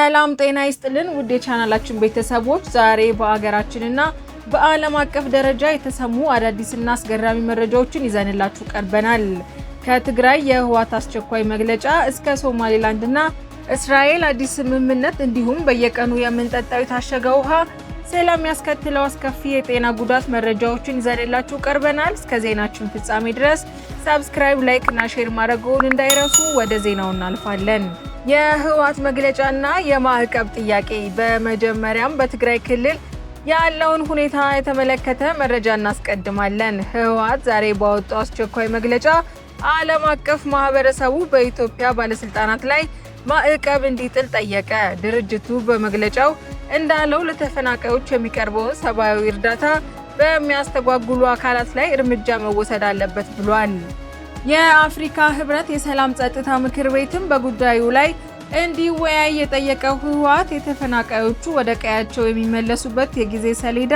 ሰላም ጤና ይስጥልን ውድ የቻናላችን ቤተሰቦች፣ ዛሬ በአገራችንና በዓለም አቀፍ ደረጃ የተሰሙ አዳዲስና አስገራሚ መረጃዎችን ይዘንላችሁ ቀርበናል። ከትግራይ የህወሓት አስቸኳይ መግለጫ እስከ ሶማሌላንድና እስራኤል አዲስ ስምምነት እንዲሁም በየቀኑ የምንጠጣው የታሸገ ውሃ ስለሚያስከትለው አስከፊ የጤና ጉዳት መረጃዎችን ይዘንላችሁ ቀርበናል። እስከ ዜናችን ፍጻሜ ድረስ subscribe፣ like እና share ማድረግዎን እንዳይረሱ። ወደ ዜናው እናልፋለን። የህወሓት መግለጫና የማዕቀብ ጥያቄ። በመጀመሪያም በትግራይ ክልል ያለውን ሁኔታ የተመለከተ መረጃ እናስቀድማለን። ህወሓት ዛሬ ባወጣው አስቸኳይ መግለጫ ዓለም አቀፍ ማህበረሰቡ በኢትዮጵያ ባለስልጣናት ላይ ማዕቀብ እንዲጥል ጠየቀ። ድርጅቱ በመግለጫው እንዳለው ለተፈናቃዮች የሚቀርበውን ሰብአዊ እርዳታ በሚያስተጓጉሉ አካላት ላይ እርምጃ መወሰድ አለበት ብሏል። የአፍሪካ ህብረት የሰላም ጸጥታ ምክር ቤትም በጉዳዩ ላይ እንዲወያይ የጠየቀው ህወሓት የተፈናቃዮቹ ወደ ቀያቸው የሚመለሱበት የጊዜ ሰሌዳ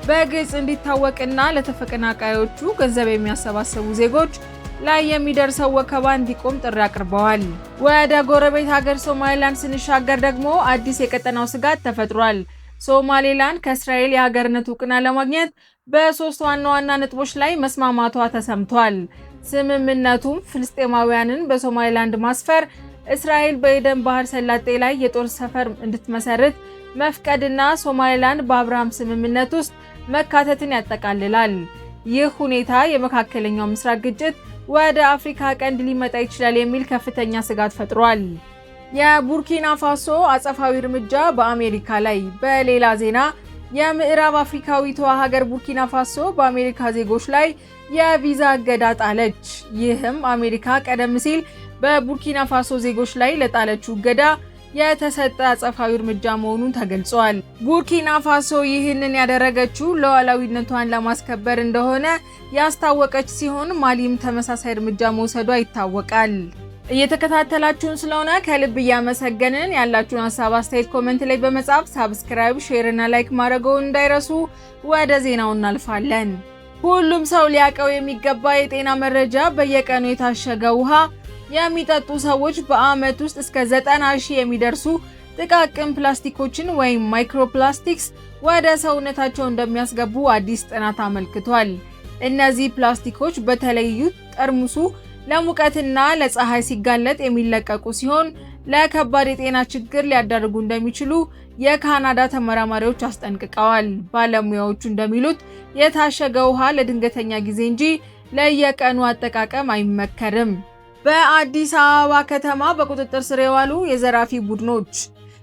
በግልጽ እንዲታወቅና ለተፈናቃዮቹ ገንዘብ የሚያሰባስቡ ዜጎች ላይ የሚደርሰው ወከባ እንዲቆም ጥሪ አቅርበዋል። ወደ ጎረቤት ሀገር ሶማሌላንድ ስንሻገር ደግሞ አዲስ የቀጠናው ስጋት ተፈጥሯል። ሶማሌላንድ ከእስራኤል የሀገርነት እውቅና ለማግኘት በሶስት ዋና ዋና ነጥቦች ላይ መስማማቷ ተሰምቷል። ስምምነቱም ፍልስጤማውያንን በሶማሌላንድ ማስፈር፣ እስራኤል በኤደን ባህር ሰላጤ ላይ የጦር ሰፈር እንድትመሰርት መፍቀድና ሶማሌላንድ በአብርሃም ስምምነት ውስጥ መካተትን ያጠቃልላል። ይህ ሁኔታ የመካከለኛው ምስራቅ ግጭት ወደ አፍሪካ ቀንድ ሊመጣ ይችላል የሚል ከፍተኛ ስጋት ፈጥሯል። የቡርኪና ፋሶ አጸፋዊ እርምጃ በአሜሪካ ላይ። በሌላ ዜና የምዕራብ አፍሪካዊቷ ሀገር ቡርኪና ፋሶ በአሜሪካ ዜጎች ላይ የቪዛ እገዳ ጣለች። ይህም አሜሪካ ቀደም ሲል በቡርኪና ፋሶ ዜጎች ላይ ለጣለችው እገዳ የተሰጠ አጸፋዊ እርምጃ መሆኑን ተገልጿል። ቡርኪና ፋሶ ይህንን ያደረገችው ሉዓላዊነቷን ለማስከበር እንደሆነ ያስታወቀች ሲሆን ማሊም ተመሳሳይ እርምጃ መውሰዷ ይታወቃል። እየተከታተላችሁን ስለሆነ ከልብ እያመሰገንን ያላችሁን ሀሳብ አስተያየት comment ላይ በመጻፍ subscribe፣ share እና like ማድረግዎን እንዳይረሱ። ወደ ዜናው እናልፋለን። ሁሉም ሰው ሊያውቀው የሚገባ የጤና መረጃ። በየቀኑ የታሸገ ውሃ የሚጠጡ ሰዎች በዓመት ውስጥ እስከ 90 ሺህ የሚደርሱ ጥቃቅን ፕላስቲኮችን ወይም microplastics ወደ ሰውነታቸው እንደሚያስገቡ አዲስ ጥናት አመልክቷል። እነዚህ ፕላስቲኮች በተለዩ ጠርሙሱ ለሙቀትና ለፀሐይ ሲጋለጥ የሚለቀቁ ሲሆን ለከባድ የጤና ችግር ሊያዳርጉ እንደሚችሉ የካናዳ ተመራማሪዎች አስጠንቅቀዋል። ባለሙያዎቹ እንደሚሉት የታሸገ ውሃ ለድንገተኛ ጊዜ እንጂ ለየቀኑ አጠቃቀም አይመከርም። በአዲስ አበባ ከተማ በቁጥጥር ስር የዋሉ የዘራፊ ቡድኖች።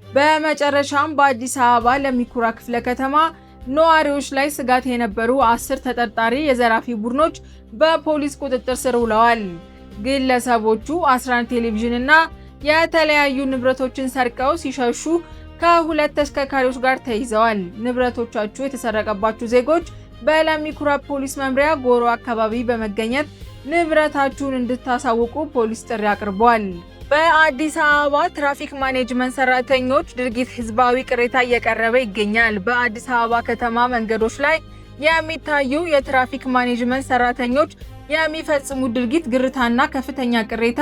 በመጨረሻም በአዲስ አበባ ለሚኩራ ክፍለ ከተማ ነዋሪዎች ላይ ስጋት የነበሩ 10 ተጠርጣሪ የዘራፊ ቡድኖች በፖሊስ ቁጥጥር ስር ውለዋል። ግለሰቦቹ 11 ቴሌቪዥን እና የተለያዩ ንብረቶችን ሰርቀው ሲሸሹ ከሁለት ተሽከርካሪዎች ጋር ተይዘዋል። ንብረቶቻችሁ የተሰረቀባችሁ ዜጎች በለሚኩራ ፖሊስ መምሪያ ጎሮ አካባቢ በመገኘት ንብረታችሁን እንድታሳውቁ ፖሊስ ጥሪ አቅርቧል። በአዲስ አበባ ትራፊክ ማኔጅመንት ሰራተኞች ድርጊት ህዝባዊ ቅሬታ እየቀረበ ይገኛል። በአዲስ አበባ ከተማ መንገዶች ላይ የሚታዩ የትራፊክ ማኔጅመንት ሰራተኞች የሚፈጽሙት ድርጊት ግርታና ከፍተኛ ቅሬታ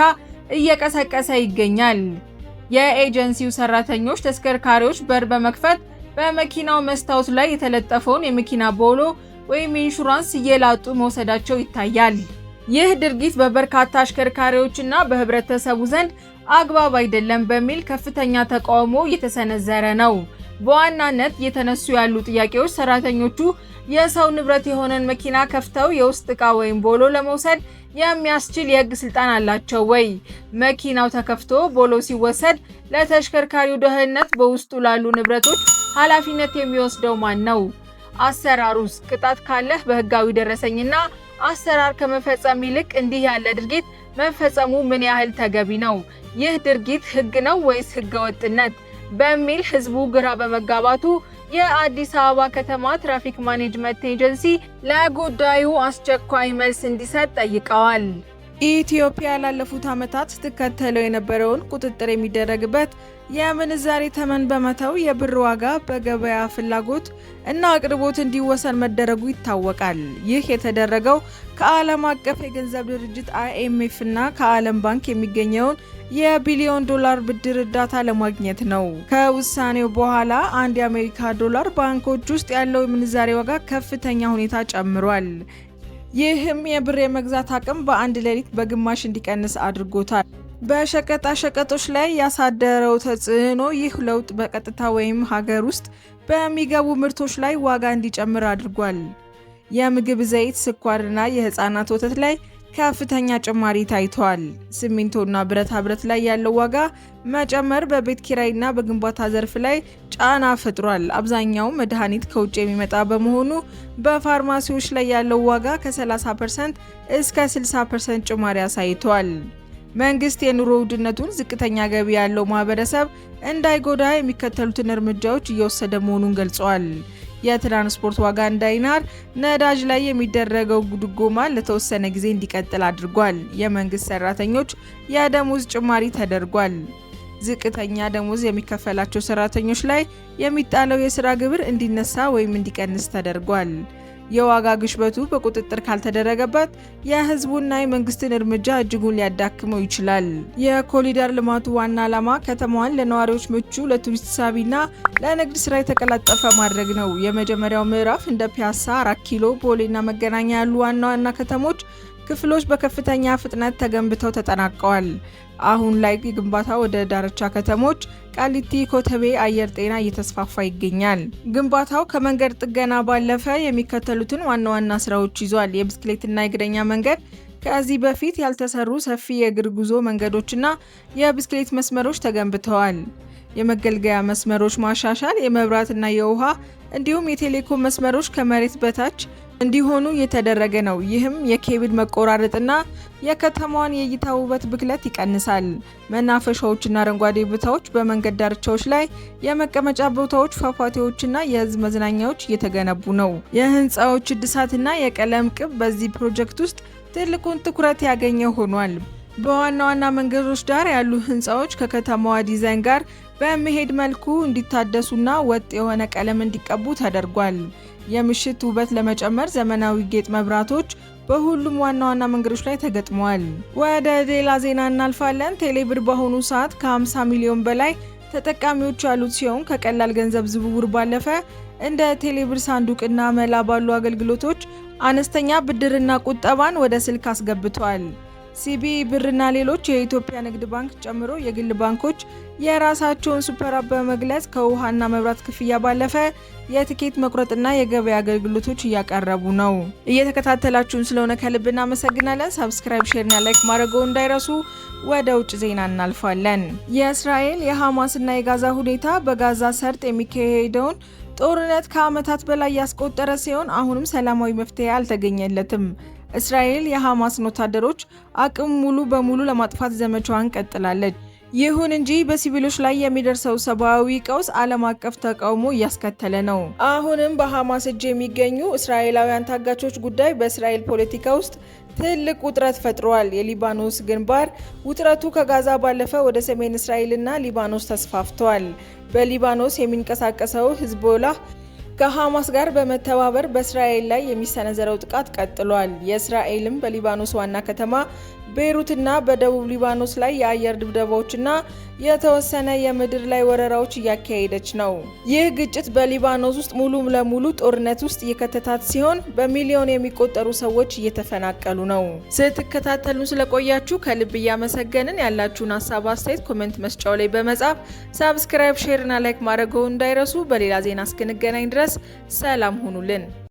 እየቀሰቀሰ ይገኛል። የኤጀንሲው ሰራተኞች ተሽከርካሪዎች በር በመክፈት በመኪናው መስታወት ላይ የተለጠፈውን የመኪና ቦሎ ወይም ኢንሹራንስ እየላጡ መውሰዳቸው ይታያል። ይህ ድርጊት በበርካታ አሽከርካሪዎችና በህብረተሰቡ ዘንድ አግባብ አይደለም በሚል ከፍተኛ ተቃውሞ እየተሰነዘረ ነው። በዋናነት እየተነሱ ያሉ ጥያቄዎች ሰራተኞቹ የሰው ንብረት የሆነን መኪና ከፍተው የውስጥ ዕቃ ወይም ቦሎ ለመውሰድ የሚያስችል የህግ ስልጣን አላቸው ወይ? መኪናው ተከፍቶ ቦሎ ሲወሰድ ለተሽከርካሪው ደህንነት በውስጡ ላሉ ንብረቶች ኃላፊነት የሚወስደው ማን ነው? አሰራሩስ? ቅጣት ካለህ በህጋዊ ደረሰኝና አሰራር ከመፈጸም ይልቅ እንዲህ ያለ ድርጊት መፈጸሙ ምን ያህል ተገቢ ነው? ይህ ድርጊት ህግ ነው ወይስ ህገወጥነት? በሚል ህዝቡ ግራ በመጋባቱ የአዲስ አበባ ከተማ ትራፊክ ማኔጅመንት ኤጀንሲ ለጉዳዩ አስቸኳይ መልስ እንዲሰጥ ጠይቀዋል። ኢትዮጵያ ላለፉት ዓመታት ስትከተለው የነበረውን ቁጥጥር የሚደረግበት የምንዛሬ ተመን በመተው የብር ዋጋ በገበያ ፍላጎት እና አቅርቦት እንዲወሰን መደረጉ ይታወቃል። ይህ የተደረገው ከዓለም አቀፍ የገንዘብ ድርጅት አይኤምኤፍ እና ከዓለም ባንክ የሚገኘውን የቢሊዮን ዶላር ብድር እርዳታ ለማግኘት ነው። ከውሳኔው በኋላ አንድ የአሜሪካ ዶላር ባንኮች ውስጥ ያለው የምንዛሬ ዋጋ ከፍተኛ ሁኔታ ጨምሯል። ይህም የብር የመግዛት አቅም በአንድ ሌሊት በግማሽ እንዲቀንስ አድርጎታል። በሸቀጣ ሸቀጦች ላይ ያሳደረው ተጽዕኖ ይህ ለውጥ በቀጥታ ወይም ሀገር ውስጥ በሚገቡ ምርቶች ላይ ዋጋ እንዲጨምር አድርጓል። የምግብ ዘይት፣ ስኳርና የህፃናት ወተት ላይ ከፍተኛ ጭማሪ ታይቷል። ሲሚንቶና ብረታ ብረት ላይ ያለው ዋጋ መጨመር በቤት ኪራይና በግንባታ ዘርፍ ላይ ጫና ፈጥሯል። አብዛኛው መድኃኒት ከውጭ የሚመጣ በመሆኑ በፋርማሲዎች ላይ ያለው ዋጋ ከ30% እስከ 60% ጭማሪ አሳይቷል። መንግስት የኑሮ ውድነቱን ዝቅተኛ ገቢ ያለው ማህበረሰብ እንዳይጎዳ የሚከተሉትን እርምጃዎች እየወሰደ መሆኑን ገልጿል። የትራንስፖርት ዋጋ እንዳይናር ነዳጅ ላይ የሚደረገው ድጎማ ለተወሰነ ጊዜ እንዲቀጥል አድርጓል። የመንግስት ሰራተኞች የደሞዝ ጭማሪ ተደርጓል። ዝቅተኛ ደሞዝ የሚከፈላቸው ሰራተኞች ላይ የሚጣለው የስራ ግብር እንዲነሳ ወይም እንዲቀንስ ተደርጓል። የዋጋ ግሽበቱ በቁጥጥር ካልተደረገበት የህዝቡና የመንግስትን እርምጃ እጅጉን ሊያዳክመው ይችላል። የኮሪደር ልማቱ ዋና ዓላማ ከተማዋን ለነዋሪዎች ምቹ፣ ለቱሪስት ሳቢና ለንግድ ስራ የተቀላጠፈ ማድረግ ነው። የመጀመሪያው ምዕራፍ እንደ ፒያሳ፣ 4 ኪሎ፣ ቦሌና መገናኛ ያሉ ዋና ዋና ከተሞች ክፍሎች በከፍተኛ ፍጥነት ተገንብተው ተጠናቀዋል። አሁን ላይ ግንባታ ወደ ዳርቻ ከተሞች ቃሊቲ፣ ኮተቤ፣ አየር ጤና እየተስፋፋ ይገኛል። ግንባታው ከመንገድ ጥገና ባለፈ የሚከተሉትን ዋና ዋና ስራዎች ይዟል። የብስክሌትና የእግረኛ መንገድ፣ ከዚህ በፊት ያልተሰሩ ሰፊ የእግር ጉዞ መንገዶችና የብስክሌት መስመሮች ተገንብተዋል። የመገልገያ መስመሮች ማሻሻል፣ የመብራትና የውሃ እንዲሁም የቴሌኮም መስመሮች ከመሬት በታች እንዲሆኑ እየተደረገ ነው። ይህም የኬብል መቆራረጥና የከተማዋን የእይታ ውበት ብክለት ይቀንሳል። መናፈሻዎችና አረንጓዴ ቦታዎች፣ በመንገድ ዳርቻዎች ላይ የመቀመጫ ቦታዎች፣ ፏፏቴዎችና የህዝብ መዝናኛዎች እየተገነቡ ነው። የህንፃዎች እድሳትና የቀለም ቅብ በዚህ ፕሮጀክት ውስጥ ትልቁን ትኩረት ያገኘ ሆኗል። በዋና ዋና መንገዶች ዳር ያሉ ህንፃዎች ከከተማዋ ዲዛይን ጋር በመሄድ መልኩ እንዲታደሱና ወጥ የሆነ ቀለም እንዲቀቡ ተደርጓል። የምሽት ውበት ለመጨመር ዘመናዊ ጌጥ መብራቶች በሁሉም ዋና ዋና መንገዶች ላይ ተገጥመዋል። ወደ ሌላ ዜና እናልፋለን። ቴሌብር በአሁኑ ሰዓት ከ50 ሚሊዮን በላይ ተጠቃሚዎች ያሉት ሲሆን ከቀላል ገንዘብ ዝውውር ባለፈ እንደ ቴሌብር ሳንዱቅና መላ ባሉ አገልግሎቶች አነስተኛ ብድርና ቁጠባን ወደ ስልክ አስገብቷል። ሲቢኢ ብርና ሌሎች የኢትዮጵያ ንግድ ባንክ ጨምሮ የግል ባንኮች የራሳቸውን super app በመግለጽ ከውሃና መብራት ክፍያ ባለፈ የትኬት መቁረጥና የገበያ አገልግሎቶች እያቀረቡ ነው። እየተከታተላችሁን ስለሆነ ከልብ እናመሰግናለን። Subscribe፣ share ና like ማድረግዎ እንዳይረሱ። ወደ ውጭ ዜና እናልፋለን። የእስራኤል የሐማስና የጋዛ ሁኔታ በጋዛ ሰርጥ የሚካሄደውን ጦርነት ከዓመታት በላይ ያስቆጠረ ሲሆን አሁንም ሰላማዊ መፍትሄ አልተገኘለትም። እስራኤል የሐማስን ወታደሮች አቅም ሙሉ በሙሉ ለማጥፋት ዘመቻዋን ቀጥላለች። ይሁን እንጂ በሲቪሎች ላይ የሚደርሰው ሰብአዊ ቀውስ ዓለም አቀፍ ተቃውሞ እያስከተለ ነው። አሁንም በሐማስ እጅ የሚገኙ እስራኤላውያን ታጋቾች ጉዳይ በእስራኤል ፖለቲካ ውስጥ ትልቅ ውጥረት ፈጥሯል። የሊባኖስ ግንባር ውጥረቱ ከጋዛ ባለፈ ወደ ሰሜን እስራኤልና ሊባኖስ ተስፋፍቷል። በሊባኖስ የሚንቀሳቀሰው ሂዝቦላህ ከሐማስ ጋር በመተባበር በእስራኤል ላይ የሚሰነዘረው ጥቃት ቀጥሏል። የእስራኤልም በሊባኖስ ዋና ከተማ ቤይሩትና በደቡብ ሊባኖስ ላይ የአየር ድብደባዎችና የተወሰነ የምድር ላይ ወረራዎች እያካሄደች ነው። ይህ ግጭት በሊባኖስ ውስጥ ሙሉ ለሙሉ ጦርነት ውስጥ እየከተታት ሲሆን በሚሊዮን የሚቆጠሩ ሰዎች እየተፈናቀሉ ነው። ስትከታተሉን ስለቆያችሁ ከልብ እያመሰገንን ያላችሁን ሀሳብ አስተያየት comment መስጫው ላይ በመጻፍ subscribe፣ share ና like ማድረግዎ እንዳይረሱ። በሌላ ዜና እስክንገናኝ ድረስ ሰላም ሁኑልን።